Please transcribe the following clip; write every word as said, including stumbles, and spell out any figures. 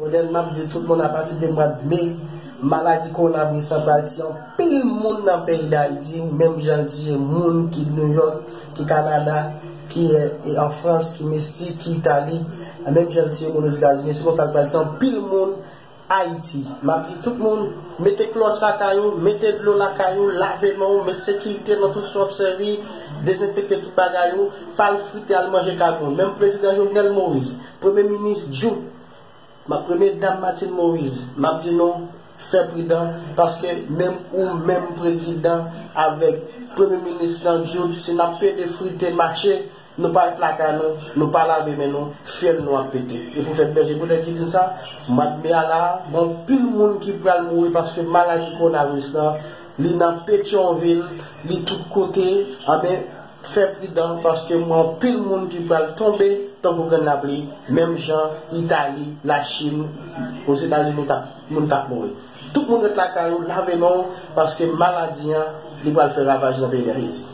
Modèl, m ap di tout moun, apati de mwa de me, maladi kowonaviris la pral tiye anpil moun nan peyi Dayiti, menm jan l tiye moun ki New York, ki Kanada, ki e, e, an Frans, ki Meksik, ki Itali, menm jan l tiye moun Ozetazini, se konsa l pral tiye anpil moun Ayiti. M ap di tout moun, mete klòch lakay ou, mete dlo lakay ou, lave men w, met sekirite nan tout sa w ap sèvi, dezenfekte tout bagay ou, pa al frite, al manje kay moun. Menm prezidan Jovenel Moïse, premye minis Jout, ma premye dam Martine Moïse, m ap di nou, fè pridan, paske menm ou menm prezidan avèk premye minis lan Jout, si n ap pede frite mache, nou pa ret lakay nou, nou pa lave men nou, fyèl nou ap pete. E pwofèt Bèje Boudè ki di sa, mwa de me a la, gon pil moun ki pral mouri paske maladi kowonaviris lan, li nan Petyonvil, li tout kote, anben, fè pridan paske m wè anpil moun ki pral tonbe tankou grenn lapli, menm jan Itali, Lachin, Ozetazini t ap, moun t ap mouri. Tout moun ret lakay ou, lave men w, paske maladi an, li pral fè ravaj nan peyi Dayiti.